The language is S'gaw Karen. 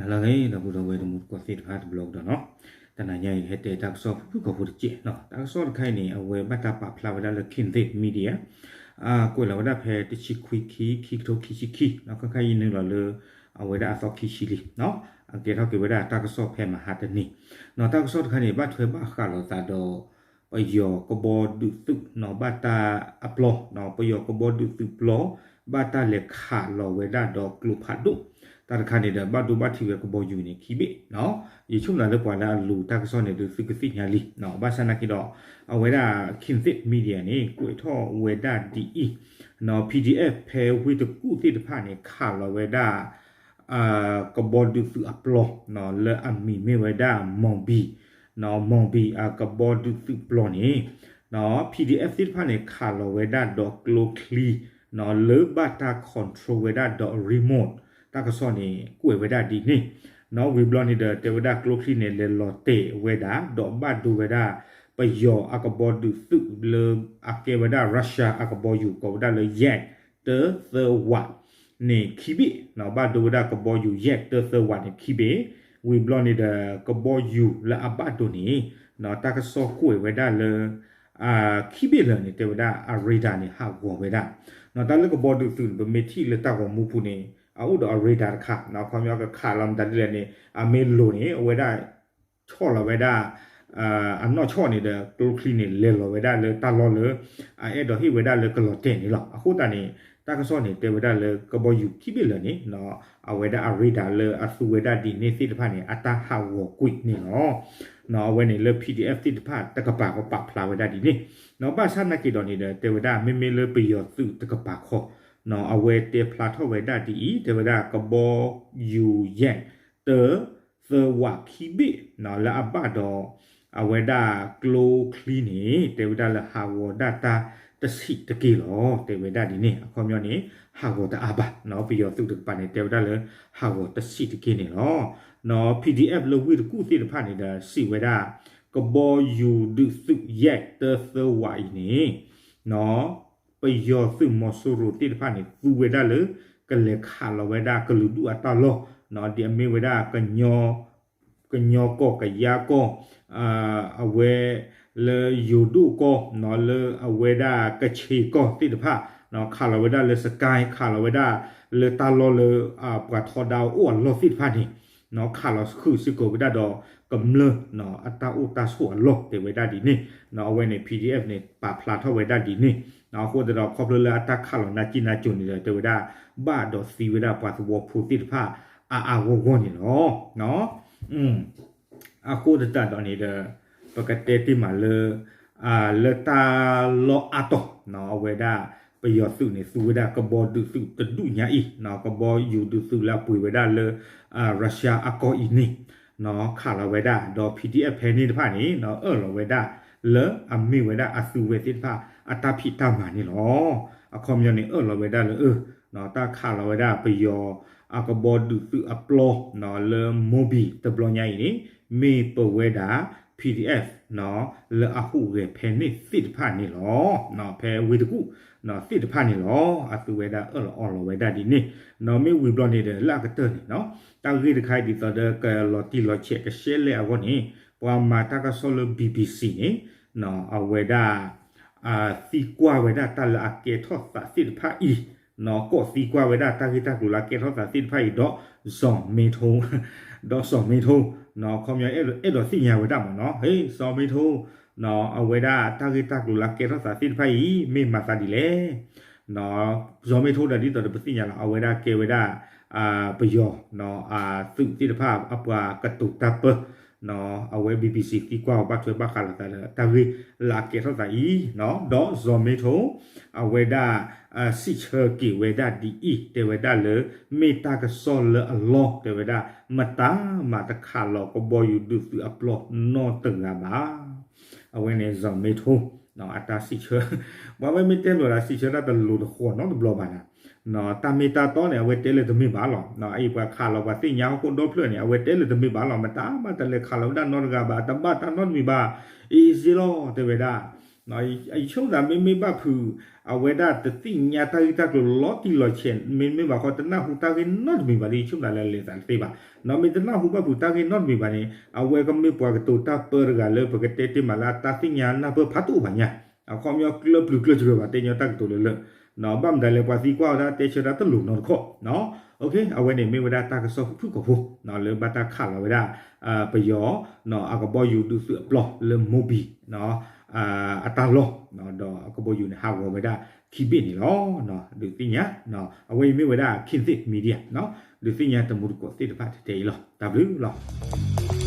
လၢဂ့ၤ ဒီပုၢ်ဒီဝဲၢ်တံၤသကိးသ့ၣ်တဖၣ်တဘျီကဒီးနီၤ, တနၤညါအံၤ ဟဲတဲတၢ်ကစီၣ်ဖုၣ်ဖုၣ်ကိာ်ဖိတစဲးနီၤ, တၢ်ကစီၣ်တခါအံၤန့ၣ် အဝဲဘၣ်တၢ်ပာ်ဖျါဝဲဒၣ်လၢ Kingthip Media ကွဲးလီၤဝဲဒၣ်ဖဲတဆံခွံ ခံ ခံကထိခံဆံခံနီၤ, ခါခါအံၤနုာ်လီၤလၢ အဝဲဒၣ်အသီခံဆံလံနီၤ, အကဲထီၣ်က့ၤဝဲဒၣ်တၢ်ကစီၣ်ဖဲမဟါတနံၤနီၤ, တၢ်ကစီၣ်တခါန့ၣ် ဘၣ်ထွဲဘၣ်ဃးလိာ်သးဒီး ပယီၤကဘီဒုးသုးနီၤ ဘၣ်တၢ်အပျီနီၤ, ပယီၤကဘီဒုးသုးပျီ ဘၣ်တၢ်လဲၤခးလီၤဝဲဒၣ်ဒီးကျိဖးဒိၣ်, တၢ်တခါန့ၣ်ဒီး ဘၣ်ဒိဘၣ်ထံးဝဲကဘီယူၤန့ၣ်ခံဘ့ၣ်နီၤ, ယဆိကမိၣ်သးလၢပှၤလၢအလူၤတၢ်ကစီၣ်န့ၣ်ဒီး သုကသ့ၣ်ညါလံနီၤ, ဘၣ်ဆၣ်နာ်က့ဒီး အဝဲဒၣ် Kingthip Media န့ၣ် ကွဲးထီၣ်ဝဲဒၣ်ဒ်အံၤ နီၤ, PDF ဖဲဝ့ၢ်တကူၣ်သ့ၣ်တဖၣ်န့ၣ် ခးလီၤဝဲဒၣ် ကဘီဒုးသုးအပျီနီၤ လၢအမံၤမ့ၢ်ဝဲဒၣ် Mongbi နီၤ, Mongbi အကဘီဒုးသုးပျီန့ၣ်နီၤ, PDF သ့ၣ်တဖၣ်န့ၣ် ခးလီၤဝဲဒၣ်ဒီးကျိချံနီၤ လၢဘၣ်တၢ် control ဝဲဒၣ်ဒီး remote, တၢ်ကစီၣ်န့ၣ် ကွဲးဝဲဒၣ်ဒ်န့ၣ်နီၤ, ဝံၤဘျီန့ၣ်ဒီး တဲဝဲဒၣ်ကျိချံန့ၣ် လဲၤလီၤတဲာ်ဝဲဒၣ် ဒီးဘၣ်ဒိဝဲဒၣ် ပယီၤအကဘီဒုးသုးလၢ အကဲဝဲဒၣ် Russia အကဘီယူၤ ကိးဝဲဒၣ်လၢ Yak တၢသၢဝးန့ၣ်ခံဘ့ၣ်နီၤ, ဘၣ်ဒိဝဲဒၣ်ကဘီယူၤ Yak တၢသၢဝးန့ၣ်ခံဘ့ၣ်, ဝံၤဘျီန့ၣ်ဒီး ကဘီယူၤလၢအဘၣ်ဒိန့ၣ်နီၤ တၢ်ကစီၣ်ကွဲးဝဲဒၣ်လၢ ခံဘ့ၣ်လၢာ်န့ၣ် တဲဝဲဒၣ်အ radar န့ၣ် ဟးဂီၤဝဲဒၣ်နီၤ, တၢ်လၢကဘီဒုးသုးန့ၣ် ပမ့ၢ်ထံၣ်လၢတၢ်ဂီၤမူပူၤန့ၣ် အအိၣ်ဒီးအ radar တခါနီၤ, ခီပညီကခးလီၤမတၤဒ်လဲၣ်န့ၣ် အမ့ၢ်လိၤန့ၣ် အဝဲဒၣ် ဆီၣ်လီၤဝဲဒၣ် အနီၢ်ဆီၣ်န့ၣ်ဒီး ကျိချံန့ၣ် လဲၤလီၤဝဲဒၣ်လၢတၢ်လီၢ်လၢ အအဲၣ်ဒိးဟ့ၣ်ဝဲဒၣ်လၢကလီၤတဲာ်န့ၣ်လီၤ. အဃိသတးန့ၣ် တၢ်ကစီၣ်န့ၣ် တဲဝဲဒၣ်လၢကဘီယူၤခံဘ့ၣ်လၢာ်န့ၣ် အဝဲဒၣ်အ radar လၢအသူဝဲဒၣ်ဒ်န့ၣ်သ့ၣ်တဖၣ်န့ၣ် အတၢ်ဟးဂီၤကွံာ်န့ၣ်လီၤ. အဝဲန့ၣ်လၢ PDF သ့ၣ်တဖၣ်တကပၤကပာ်ဖျါဝဲဒၣ်ဒ်န့ၣ်နီၤ, ဘၣ်ဆၣ်နာ်က့ဒီးန့ၣ်ဒီး တဲဝဲဒၣ်မ့မ့ၢ်လၢပယီၤသုးတကပၤခီနီၤ အဝဲတဲဖျါထီၣ်ဝဲဒၣ်ဒ်အံၤ တဲဝဲဒၣ်ကဘီယူၤ Yak တၢ သၢဝးခံဘ့ၣ်နီၤ လၢအဘၣ်ဒီး အဝဲဒၣ်ကျိချံန့ၣ် တဲဝဲဒၣ်လၢဟးဂီၤဒၣ်တၢ်တဆံးတက့ၢ်လီၤ. တဲဝဲဒၣ်ဒ်န့ၣ် အခီပညီန့ၣ် ဟးဂီၤတအါဘၣ်နီၤ, ပယီၤသုးတကပၤန့ၣ် တဲဝဲဒၣ်လၢဟးဂီၤတဆံးတက့ၢ်န့ၣ်လီၤ. နီၤ PDF လၢဝ့ၢ်တကူၣ်သ့ၣ်တဖၣ်န့ၣ်ဒီး စံးဝဲဒၣ် ကဘီယူၤဒုးသုး Yak တၢသၢဝးအံၤန့ၣ်နီၤ ပယီၤသုးမီၤစိရိၤသ့ၣ်တဖၣ်န့ၣ် သူဝဲဒၣ်လၢ ကလဲၤခးလီၤဝဲဒၣ်ကလုာ်ဒူၣ်အတၢ်လီၢ်နီၤ, ဒ်အမ့ၢ်ဝဲဒၣ် ကညီကီၢ် ကယါကီၢ် အဝဲလၢယိၤဒိၣ်ကီၢ်နီၤ, လၢအဝဲဒၣ်ကခ့ၣ်ကီၢ်သ့ၣ်တဖၣ်နီၤ, ခးလီၤဝဲဒၣ်လၢ စကဲ ခးလီၤဝဲဒၣ်လၢတၢ်လီၢ်လၢ ပှၤထီဒါအိၣ်အလီၢ်သ့ၣ်တဖၣ်န့ၣ်နီၤ, ခးလီၤဃုာ်စ့ၢ်ကီးဝဲဒၣ်ဒီးကမျၢၢ်နီၤ အတၢ်အိၣ်တၢ်ဆိးအလီၢ် တဲဝဲဒၣ်ဒ်န့ၣ်နီၤ, အဝဲန့ၣ် PDF န့ၣ် ပာ်ဖျါထီၣ်ဝဲဒၣ်ဒ်န့ၣ်နီၤ, အဃိသတးဒီး ခီဖျိလၢအတၢ်ခးလီၤနါကံၢ်နါကိၤန့ၣ်ဒီး တဲဝဲဒၣ် ဘၣ်ဒီးသံဝဲဒၣ်ပှၤသဝီဖိသ့ၣ်တဖၣ် အါအါဂီၢ်ဂီၢ်န့ၣ်လီၤ. အဃိသတးဒီးန့ၣ်ဒီး ပကတဲတ့ၢ်မးလၢ လၢတၢ်လီၢ်အါတီၤနီၤ အဝဲဒၣ် ပယီၤသုးန့ၣ် သူဝဲဒၣ်ကဘီဒုးသုးတဒူၣ်ညါအံၤနီၤ, ကဘီယူၤဒုးသုးလၢအပှ့ၤဝဲဒၣ်လၢ Russia အကီၢ်အံၤန့ၣ်နီၤ ခးလီၤဝဲဒၣ် ဒီး PDF ဖဲန့ၣ်တဖၣ်န့ၣ်နီၤ အၢၣ်လီၤဝဲဒၣ်လၢအမ့ၢ်ဝဲဒၣ်အသုဝဲသ့ၣ်တဖၣ် အတၢ်ဖံးတၢ်မၤန့ၣ်လီၤ. အခီပညီန့ၣ် အၢၣ်လီၤဝဲဒၣ်လၢ အၢ တၢ်ခးလီၤဝဲဒၣ်ပယီၤ အကဘီဒုးသုးအပျီနီၤ လၢ Mongbi တဘျီညါအံၤန့ၣ် မ့ၢ်ပဝဲဒၣ် PDF နီၤ လၢအဟူးဂဲၤဖဲန့ၣ်သ့ၣ်တဖၣ်န့ၣ်လီၤ. ဖဲဝ့ၢ်တကူၣ်နီၤ သ့ၣ်တဖၣ်န့ၣ်လီၤ. အသုဝဲဒၣ်အၢၣ်လီၤအီလီၤဝဲဒၣ်ဒ်န့ၣ်နီၤ, မ့ၢ်ဝံၤဘျီန့ၣ်ဒီး လၢအကတၢၢ်န့ၣ်နီၤ တၢ်ဂ့ၢ်တခါအံၤဒ်သိးဒီးကလီၤတံၢ်လီၤဆဲးကရှဲလဲၣ်အဂီၢ်န့ၣ် ပှၤမၤတၢ်ကစီၣ်လၢ BBC န့ၣ်နီၤ အဝဲဒၣ် သံကွၢ်ဝဲဒၣ်တၢ်လၢအကဲထီၣ်သးသ့ၣ်တဖၣ်အံၤနီၤ, ကိးသံကွၢ်ဝဲဒၣ်တၢ်ဂ့ၢ်တၢ်ကျိၤလၢအကဲထီၣ်သးသ့ၣ်တဖၣ်အံၤဒီး စီၤမ့ထိ ဒီးစီၤမ့ထိနီၤ ခီပညီအဲၣ်ဒိးသ့ၣ်ညါဝဲဒၣ်မးနီၤ, ဟ့ စီၤမ့ထိနီၤ အဝဲဒၣ်တၢ်ဂ့ၢ်တၢ်ကျိၤလၢအကဲထီၣ်သးသ့ၣ်တဖၣ်အံၤ မ့ၢ်မၤသးဒ်လဲၣ် စီၤမ့ထိဒီးဒ်သိးဒီးပသ့ၣ်ညါလီၤ အဝဲဒၣ်ကဲဝဲဒၣ် ပယီၤနီၤ သုးသ့ၣ်တဖၣ်အပှၤကတိၤတၢ်ပၢနီၤ, အဝဲ BBC သံကွၢ်ဘၣ်ထွဲဘၣ်ဃးလိာ်သးဒီး တၢ်ဂ့ၢ်လၢအကဲထီၣ်သးအံၤနီၤ, ဒီးစီၤမ့ထိ အဝဲဒၣ် စံးဆၢက့ၤဝဲဒၣ်ဒ်အံၤ တဲဝဲဒၣ်လၢ မ့ၢ်တၢ်ကစီၣ်လၢအလီၢ် တဲဝဲဒၣ် မတၤမးတခးလီၤကဘီယူၤဒုးသုးအပျီနီတဂၤဘၣ်. အဝဲန့ၣ် စီၤမ့ထိ အတၢ်စံးဆၢ ပှၤဝဲမ့ၢ်တဲလိာ်သးစံးဆၢတၢ်တလိၤတဃီၤနီတဘျီဘၣ်နၤ, တၢ်မ့ၢ်တၢ်တီန့ၣ် အဝဲတဲလၢတမ့ၢ်ဘၣ်လီၤ. အအံၤပှၤခးလီၤပှၤသ့ၣ်ညါဟီၣ်ခိၣ်ဒီဖျၢၣ်န့ၣ် အဝဲတဲလၢတမ့ၢ်ဘၣ်လီၤ. မတၤမးတလဲၤခးလီၤဝဲဒၣ်နီတဂၤဘၣ်, တဘၣ်တၢ်နီတမံၤဘၣ်, အ့စ့လီၤ တဲဝဲဒၣ် ယဆိကမိၣ်သးမ့မ့ၢ်ဘၣ်ဖုး အဝဲဒၣ်တသ့ၣ်ညါတၢ်ဂ့ၢ်တၢ်ကျိၤလီၤတံၢ်လီၤဆဲး မ့မ့ၢ်ဘၣ်ဃီတနၢ်ဟူတၢ်ဂ့ၢ်နီတမံၤဘၣ်ဒီး ယဆိကမိၣ်သးလၢလဲၤသးတသ့ဘၣ်. မ့ၢ်တနၢ်ဟူဘၣ်ဖုးတၢ်ဂ့ၢ်နီတမံၤဘၣ်န့ၣ် အဝဲကမ့ၢ်ပှၤကတိၤတၢ်ပၢတဂၤလၢပကတဲတ့ၢ်မးလၢအတၢ်သ့ၣ်ညါနၢ်ပၢၢ်ဖးတအိၣ်ဘၣ်ညါ အခီပညီကျၢၢ်ပျုၤကျၢၢ်စှၤဘၣ်တဲညီတၢ်ကတိၤလၢလၢ ဘၣ်မတၤလဲၣ်ပှၤသံကွၢ်ဝဲဒၣ်တဲဆၢတၢ်တလိၤနီတခီၣ် အဝဲန့ၣ်မ့ၢ်ဝဲဒၣ်တၢ်ကစီၣ်ဖုၣ်ဖုၣ်ကိာ်ဖိ လၢဘၣ်တၢ်ခးလီၤဝဲဒၣ် ပယီၤ အကဘီယူၤဒုးသုးအပျီလၢမိၢ်ဘံ အတၢ်လီၢ် ဒီးအကဘီယူၤန့ၣ်ဟးဂီၤဝဲဒၣ်ခံဘ့ၣ်န့ၣ်လီၤ. ဒုးသ့ၣ်ညါ အဝဲအံၤမ့ၢ်ဝဲဒၣ် ခ့သ့ၣ် မံဒံယါ ဒုးသ့ၣ်ညါတမူတကိးသ့ၣ်တဖၣ်ထဲထဲအံၤလီၤ. တၢ်ဘျုးလီၤ.